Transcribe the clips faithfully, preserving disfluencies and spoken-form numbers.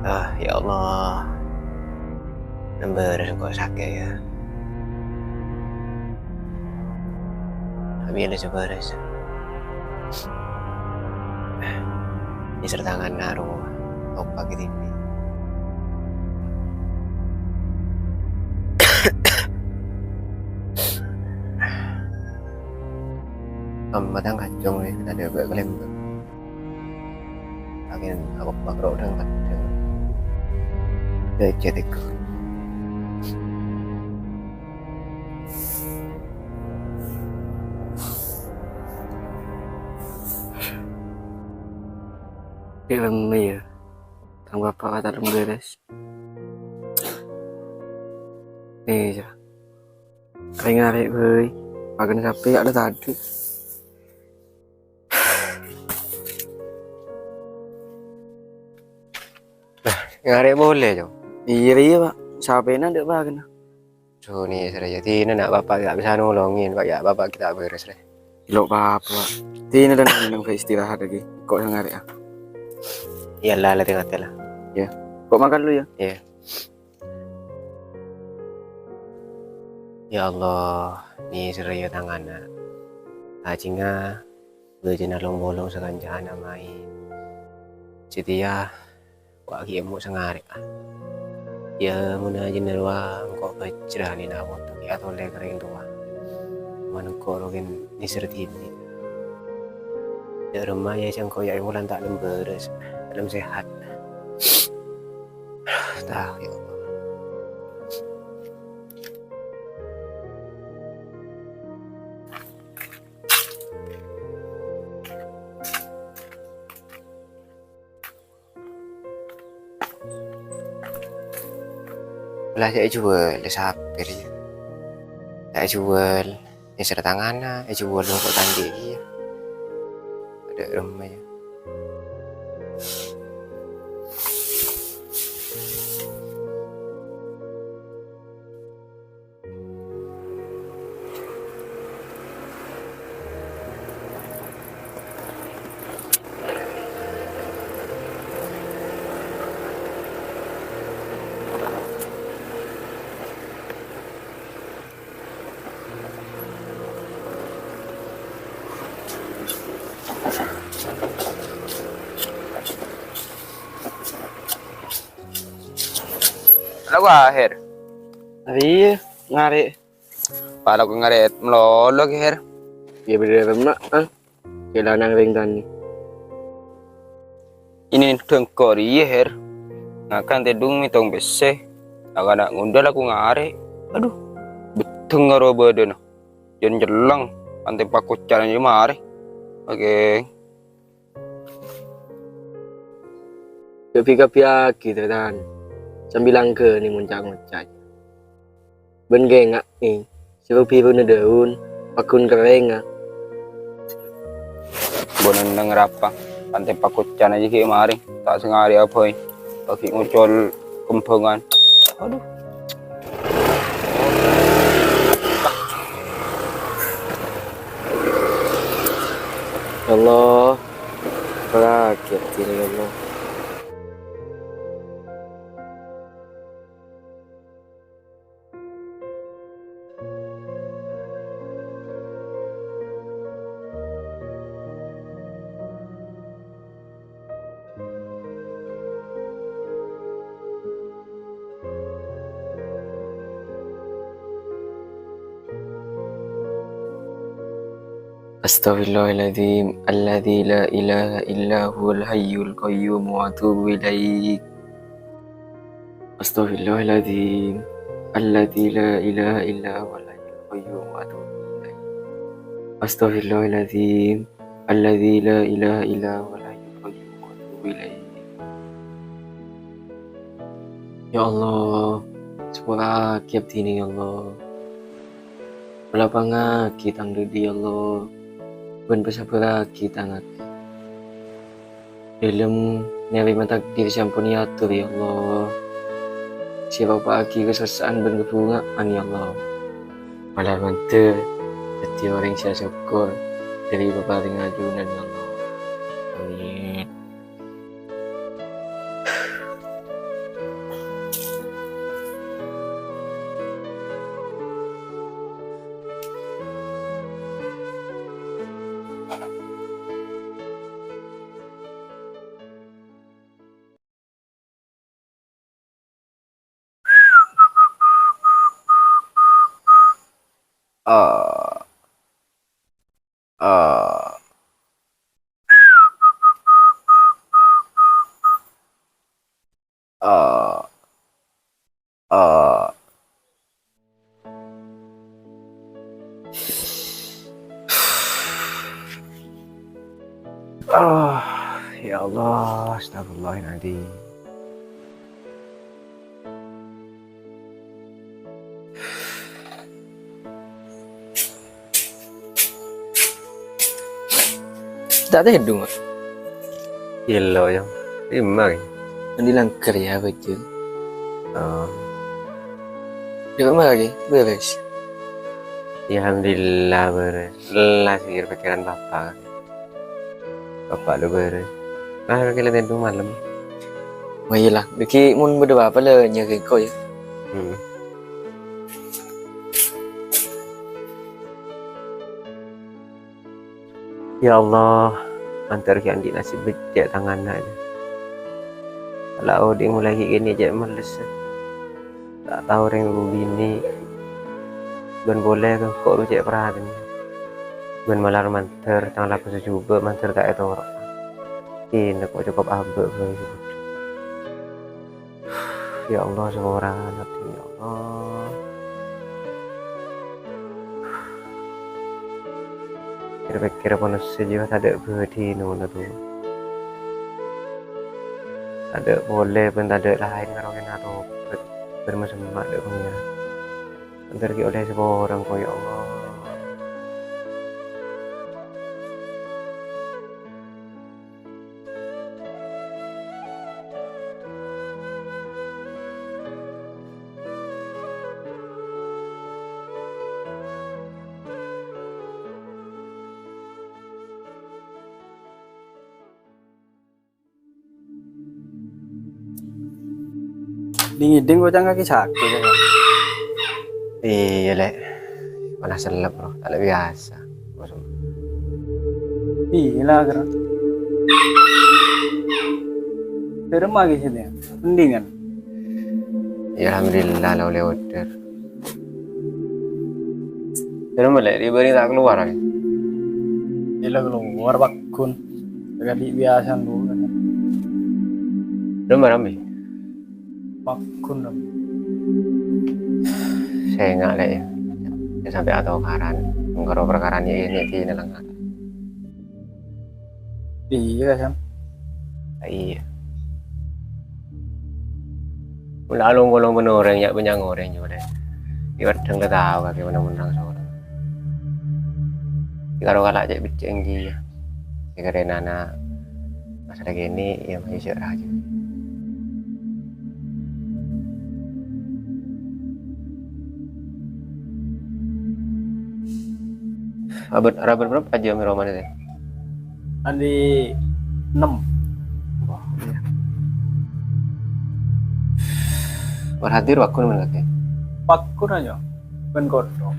Ah, ya Allah. Nembârâs engko' sakè', ya. Amin, ya, bârâs. Nèser tanganna rowa, opa' kèdimè. Amma tang kacong, ya, tadâ' bâ' kalèmbâng. Angèn akopak ro' dhâng-kadhâng. Dâjâ tèko. Dâ' remma, ya. Tang bapa' kata' lem beres. Nih, ya. Kaè ngarè' bhâi. Pakan sapè ya' la tadâ'. Lah, ngarè' polè, Cong. Iyâ, iyâ, Pak. Sapèna dâ' pakanna. Soni, Srè, ya, dinah na' Bapa' ta' bisa nolongè, Pak, ya, Bapa' ghi' ta' bârâs, Rè. Lo' apa-apa, Pak. Dinah dan nang istirahat lagi. Kok yang ngarè', ah? Iyâ, la, la, tèngatè, la. Ya. Kok makan dulu, ya? Iyâ. Ya Allah, nèser, ya, tanganna. Ajjhingngâ, bâjâna long-bolong sakanca'an amaè. Satèya, wa' ghi' emmo' sangarè', ah. Ya, mon ajâna rowa engko' bhâjrâ nèna' poto, ya, tolè ka rèng towa. Mon engko' rowa ghi' nèser dhibi'. Dâ' remma ya, sèngko' ya, wulan ta' lem bârâs, ta' lem sehat. Tah, ya Allah. Lah, sè èjhuwâl, sapè rèya. Sè èjhuwâl, nèser tanganna, èjhuwâl longko' tandhi' kèya. Adâ' remma, ya. Lagu akhir. Arèya ngarè'. Pala ko ngarè' malolo kè, Her. Iyâ, bhender, Mak, ah. Kèlanang rèng tanè. Ini dengko rèya, Her. Ngakan tèdung mètong pèssè. Akana ngundâl aku ngarè'. Adhu, beddheng karo bâdâna. Jân celleng, anti pakoccan aja marè. Oke. Gâbi-gâbiyaghi, Tarètan, sambi langgâ nèng monca'-ngoca'. Bân kènga'è, sè ro-biruna dâun, pagghun kerrèngnga. Bân neng rapa, anti pakoccan aja ghi' marè, ta' sangarè' abhâi, paghi' ngocol kembhângan. Adhu. Ya Allah, sapora'aghi abdhina, ya Allah. Astaghfirullahaladzim, alladzi la ilaha illa huwal hayyul qayyum, wa atubu ilaik. Astaghfirullahaladzim, alladzi la ilaha illa huwal hayyul qayyum, wa atubu ilaik. Astaghfirullahaladzim, alladzi la ilaha illa huwal hayyul qayyum, wa atubu ilaik. Ya Allah, sapora'aghi abdhina, ya Allah. Palapangaghi tang dhâddhi, ya Allah, bân pasabârraghi tang atè. Dâlem narèma takdir sè ampon èator, ya Allah. Sè èpaopa'aghi kasossa'an bân kabhunga'an, ya Allah. Malar mandhâr, Dhâddhi orèng sè asokkor dhâri paparèngnga ajunan, ya Allah. Amin. Ah. Ah. Ah. Ah. Ah, ya Allah, astagfirullahaladzim. Ta' tèdung, Mak? Iyâ, lo, ya. Lima, ya. Andi' langghâr, ya, bâjâ. Oh. Jâ' mara, Ki. Bherres. Ya, alhamdulillah, bherres. Lelah, sih, pikiran Bapak. Bapak lo bherres. Nah, kaki latihan tuh malam. Wah, iyâ, lah. Iki mon bâdâ apa la nyarè engko', ya. Hmm. Ya Allah, mandhâr ghi' andi' nasib beccè' tang ana', ya. La odi' molaè ghi' kènè' cè' mellessa. Ta' tao orèng noro' binè'. Bân polè engko' rowa cè' paratengnga. Bân malar mandhâr, tang la bâsa jhubâ' mandhâr ta' ètoro'. Kènè' ko' cokop abâ' bhâi sè bhuto. Ya Allah, saporana abdhina, ya Allah. Kèr-pèkkèr ponapa sè jiyâ tadâ' bâdhina, ngono, to. Tadâ' polè bân tadâ' laèn karo kènè' atobhât, bân masemma' dâ' Pangèran. Mandhâr ghi' ollè saporana, ko, ya Allah. Ding-ngèding koca'na kakè sakè', ya, Kak? Iyâ, Lè'. Malah sellep, Bro. Ta' lè' biyasa. Iyâ, la, Kak. Dâremma kakè sè tèya? Mendingan? Ya, alhamdulillah, la ollè order. Dâremma, Lè', ribâ ta' kalowar, Lè'? Iyâ, la kalowar, pagghun. Kadi' biyasa, Bu. Dâremma, Rambi? Pagghun, Ram. Sènga', Lè', ya. Ya, sampè' atokaran. Mangkaro parkara nè'-, nè' dinah lenga'. Iyâ, Sam. Iyâ. Mon la long-polong bân orèng, ya, bânnya' orèng jiyâ, Lè'. È bâddhâng la tao kakè mon-, mon rang-sorang. Karo kala' cè' beccèng jiyâ. Sè karènana masalah kènè', ya, mayu sè rajâ. Abâ', abâ' bârâmpa jam romana, tè? Andi' ennem. Wah, iyâ. Berarti pagghun, men, kakè? Pagghun, ayo. Bân kodhok.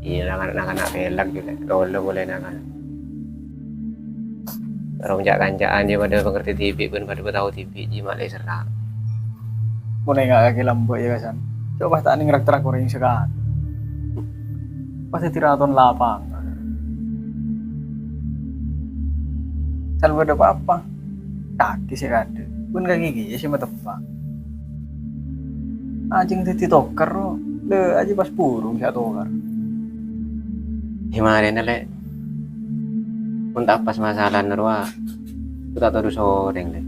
Iyâ, na'-kana' pèlak jiyâ, Lè'. Kaulâ polè na'-kana'. Karo ca'-kanca'an jiyâ padâ pangartè dhibi' bân padâ patao dhibi' jiyâ ma' lè serra'. Mon ènga' kakè lambâ' yâ, Kasan. Coba ta' nèng rak-terrak orèng sakalè. Pas dhâddhi raton lapangan. Sal bâdâ pa-apa. Kakè sè kadâ'. Bân kakè kèya sè mateppa'. Ajâng dhâddhi tokar, ro. Lè, ajâ pas burung sè atokar. È marèna, Lè'. Mon ta' pas masalana rowa, ghu ta' todus orèng, Lè'.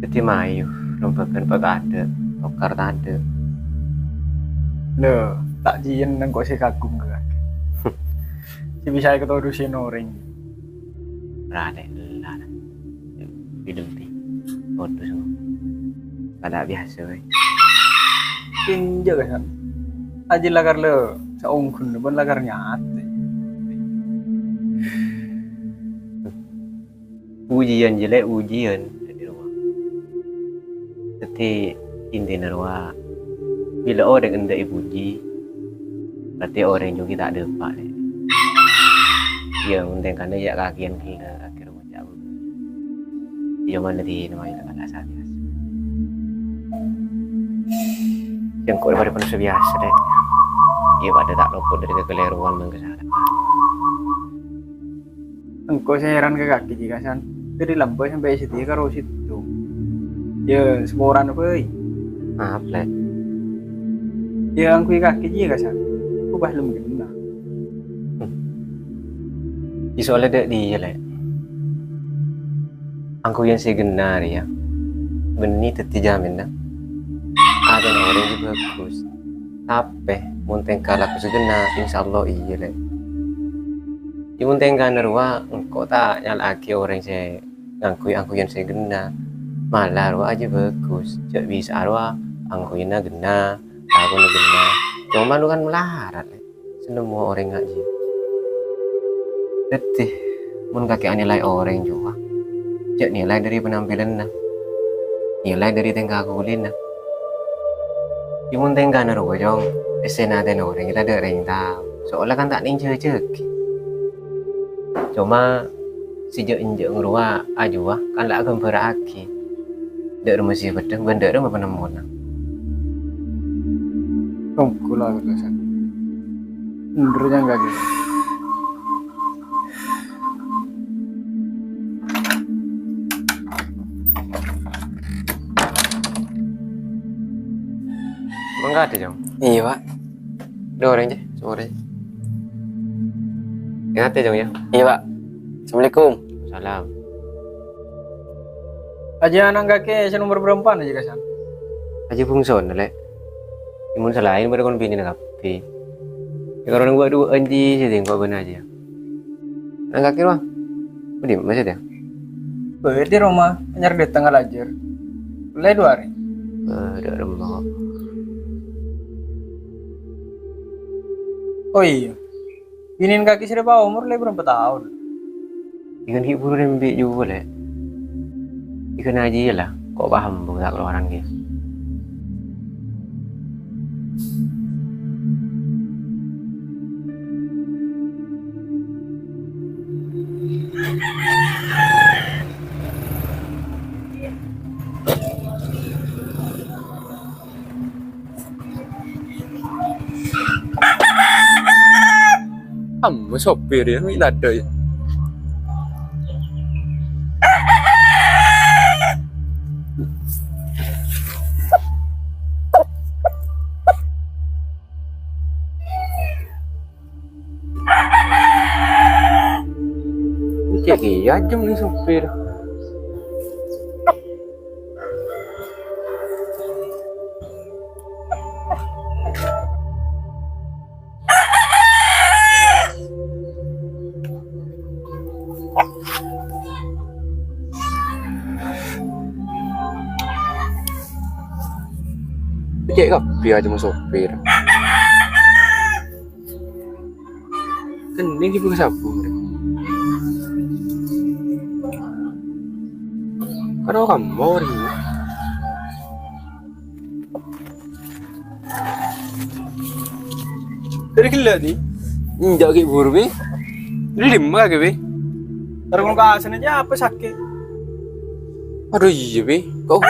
Dhâddhi mayu, lomba bân pa' tadâ', tokar tadâ'. Lè, ta' jiyâ nèng ko' sè kaghum ka kakè. Sè bisa èkatodusè orèng. Ra, Lè', ella, ra. Bidem, Pi. Todus, kok. Padâ biyasa, wè. Kenja' ka, San. Ajjhâ' lakar la saongghuna bân lakar nyatè. Ujian jâ' lè', ujian. Dhâddhi rowa. Dhâddhi intina rowa, bilâ orèng endâ' èpuji, berarti orèng jhughân ghi' ta' dâpa', lè'. Iyâ, mon tèngkana jhâ' kakèyan ghellâ', akhèr ngoca' bhâghus. Iyâ, mana dhina mayu ta' kala sabiasa. Sèngko' padâ pon sabiasa, lè'. Iyâ, padâ ta' lopot dâri kakalèrowan bân kasalahan. Engko' sè heran ka kakè, jiyâ, San. Dâri lambâ' sampè' sè dhiyâ karo sèttong. Yâ, saporana bhâi. Maaf, lè'. Yâ, angghuy kakè, jiyâ, San. Kobâ lem ghenna. Hmm. Iyâ, soalla dâ' dhiyâ, lè'. Angghuyan sè ghenna rèya bânnè dhâddhi jaminan atèna orèng jiyâ bhâghus. Tapè, mon tèngka laku sè ghenna, insyaallah iyâ, lè'. Yâ, mon tèngkana rowa, engko' ta' nyala'aghi orèng sè ngangghuy angghuyan sè ghenna. Mala rowa jiyâ bhâghus. Jhâ' bisa'a rowa angghuyanna ghenna, lakona ghenna. Coma lo kan malarat, lè'. Sè nemmo orèng ngajhi. Dhâddhi, mon kakè anilai orèng jiyâ, jhâ' nilai dâri penampilanna, nilai dâri tèngka kulina. Yâ, mon tèngkana rowa, Cong, èssèna atèna orèng, ta' dâ' rèng tao. Soalla kan ta' nèng jhâjhâghi. Coma, sè jhâ'-enjhâ' rowa ajiyâ kan la aghâmbhârraghi dâ' remma sè bâdâ bân dâ' remma panemmona. Ongghu la, San. Endher nyangka ghi. Mangkada, Cong? Iyâ, Pak. Dâ' orèng, Cè'. Sore. Èngata, Cong, yâ. Iyâ, Pak. Assalamualaikum. Salam. Ajiyâ ana' kakè sè nomer bârâmpa, jiyâ, San? Ajiyâ bhungso, Lè'. Yâ, mon sè laèn bâdâ kon binèna kabbhi. Yâ, karo neng bâ' duwâ'ân, jiyâ, sè tèngko' bâ'na, jiyâ. Ana' kakè rowa? Bâdâ dimma, Sè, yâ? Bâdâ è roma, anyar dâteng alajâr. Ollè du arè. Eh, dâ' remma, kok. Oh, iyâ. Binèna kakè sè rèpa omor la bârâmpa taon? Yâ kan ghi' bhuru rembi' jiyâ, Lè'. Yâ kan ajiyâ la, kok paham bu ta' kalowaran kèya. Amma sopir, yâ, mè' tadâ', yâ. Cè' kèya jhâ' neng sopir. Cè' kabbhi ajiyâ ma' sopir. Kennèng ghi' bhuru sabbu, Rè. Karo kamma, Rè. Dâri ghellâ', Di. Enjâ' ghi' bhuru, Bi. Dâri dimma kakè, Bi? Dâri kulkasna jiyâ apa sakè'? Adhu, iyâ, Bi. Kok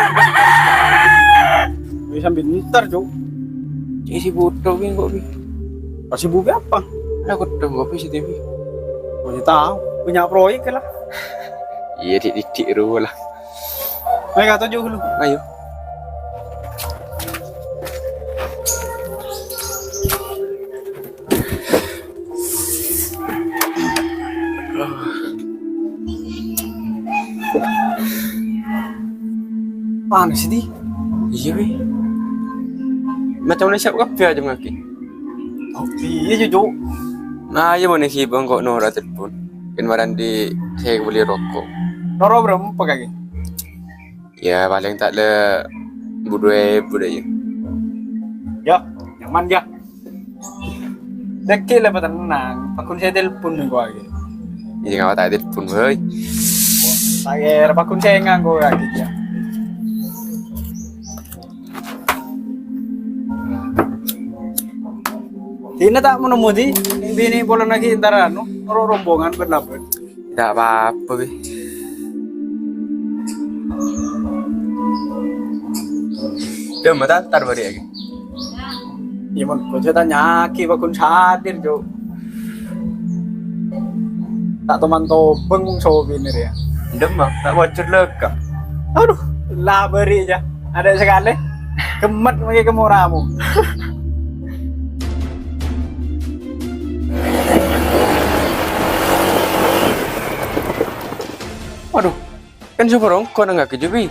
bisa bhunter, Cuk? Cè' sè bhuto, Bi, kok, Bi. Pas sibuk apa? Lah, kodhung kopi sih, Bi. Oh, ya tahu. Punya proyek lah. Iyâ, dik-dik rowa la. Ayo, kata jauh lu. Ayo. Panas, Di. Iyâ, Bi. Macam mana siap kabbhi ajiyâ, Ngaki? Oh, iyâ, Ju, Ju. Nah, iyâ, mana sih, Bang, kok noro' telepon? Kan marandi saya beli rokok. Noro' bârâmpa, Kaki? Ya, palèng ta' lè' bâdâ è bâdâ, yâ. Yâ, nyaman yâ. Dhâggi' la patennang, paggun sè telpon nèko aghi. Iyâ, ngapa ta' telpon, woi? Ta' kèra paggun sè nganggo aghi yâ. Dina ta' mono-modi, binè polana ghi' entar anu, noro' rombongan bân-labân. Ta' pa-apa, Bi. Dâ' mata tar bâri' aghi. Iyâ, mon, kok jhâ' tanya'aghi paggun sadir, Cok. Ta' toman tobâng mong sobinè rèya. Ndem, Bang, ta' bocor lèka. Aduh, la bâri' jâ. Adâ' sakalè. Gemmet mangkè ka moramu. Waduh, kan sopir ongko nang kaki jubi.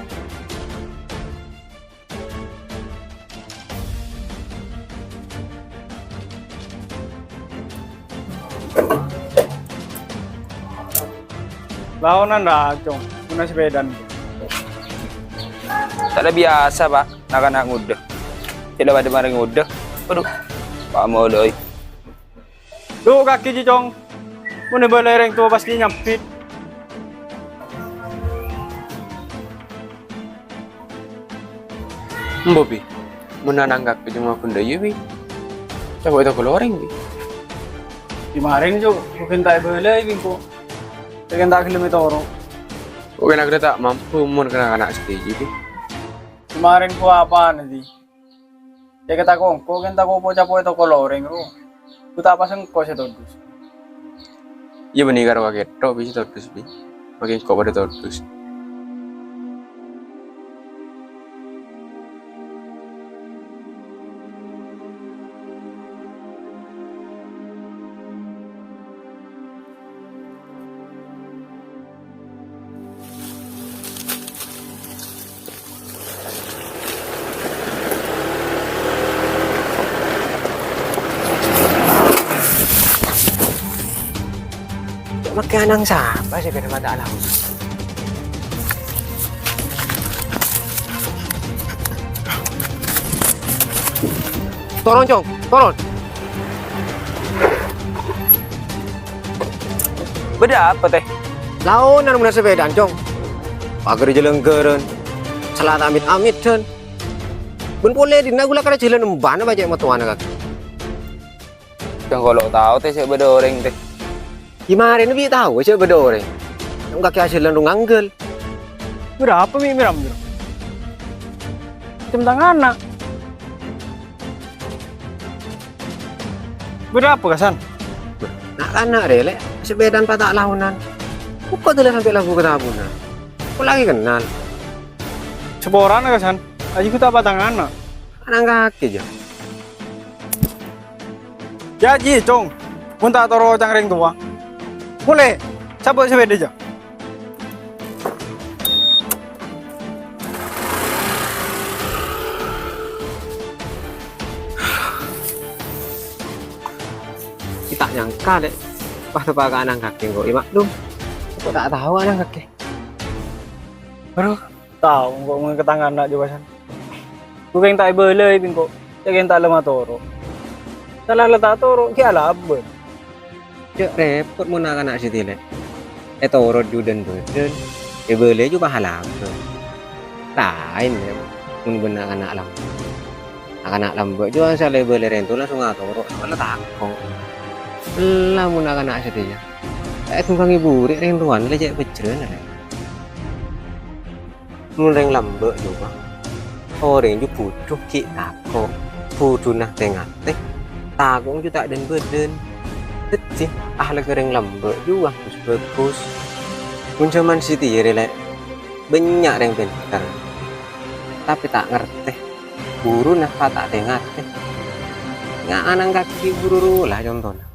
Laonan ra, Cong, monna sepèdaan. Ta' la biyasa, Pa', na'-kana' ngodâ. Cè' la padâ marè ngodâ. Aduh, pamoloi. Dhu, kakè jiyâ, Cong. Mon èbâlâi rèng towa pastè nyambit. Embu, Bi. Mon ana'na kakè jiyâ ngakon dâ' iyâ, Bi. Coba ètokol orèng, Bi. Kèmarèn, Cok, bukan ta' èbâlâi, Bi, engko'. Bukan ta' ghellem ètoro'. Bukan aghârâ ta' mampu mon kana'-kana' sadhâjâ, Bi. Kèmarèn ko apana, Di? Cè' ka tako' engko' kèng tako' po-capo' ètokol orèng, ro. Gu ta' pas engko' sè todus. Iyâ, bânnè karo kakè tok bisa todus, Bi. Makè engko' padâ todus. Makè ana'na sapa sè bâdâ mata laut? Toron, Cong, toron. Bâdâ apa, Tè? Laonan monna sepèdaan, Cong. Paghâr jhâlângghârân, sala ta' mit-amiddhân. Bân polè dinna' ghulâ kara jhâlân embana pajhât mattowana kakè. Cong, kolo' tao, Tè, sè bâdâ orèng, Tè. Kèmarèn bi' tao sè bâdâ orèng. Cong, kakè ajhâlân ro ngangghâl. Bârâmpa mè' mèram, Bro? Cem tang ana'. Bârâmpa, Kasan? Na'-kana' rè, Lè', sepèdaan pata' laonan. Kok dâlâ sampè' labu katabunan? Kok la ghi' kennal? Saporana, Kasan. Aji gu ta' patang ana'. Ana'na kakè, jâ. Jâ, jiyâ, Cong. Mon ta' toro' ca'na rèng towa. Molè, sabâ' sepèda, jâ. Ghi' ta' nyangka, Lè', pas teppa' ka ana'na kakè, engko' è maklum. Engko' ta' tao ana'na kakè. Aduh, tao engko' mon ka tang ana' jâ, Kasan. Gu kèng ta' èbâlâi bi' engko', cè' kèng ta' la matoro'. Sala la ta' toro', ghi' alabân. Cè' rèpot mon na'-kana' sè tèlè. Ètoro' jhu dhân-bâdhân, èbâlâi jhu pas alabân. Laèn, Lè', mon bân na'-kana' lambâ'. Na'-kana' lambâ' jhu asal èbâlâi rèng towa langsung atoro', soalna tako'. Ella mon na'-kana' satèya. Ta' èdhungkangè burè' rèng towana, Lè', cè' pèjjhârânna, Lè'. Mon rèng lambâ' jhu, Bang. Orèng jhu budhu ghi' tako'. Budhuna tè-ngatè. Tako' jhu ta' dhân-bâdhân. Dhâddhi, akhlakka rèng lambâ' jhu bhâghus-bhâghus. Mon jhâman satèya rè, Lè', bânnya' rèng pènter. Tapè ta' ngartè. Buruna pata' tè-ngatè. Nga' ana'na kakè buru rowa la contona.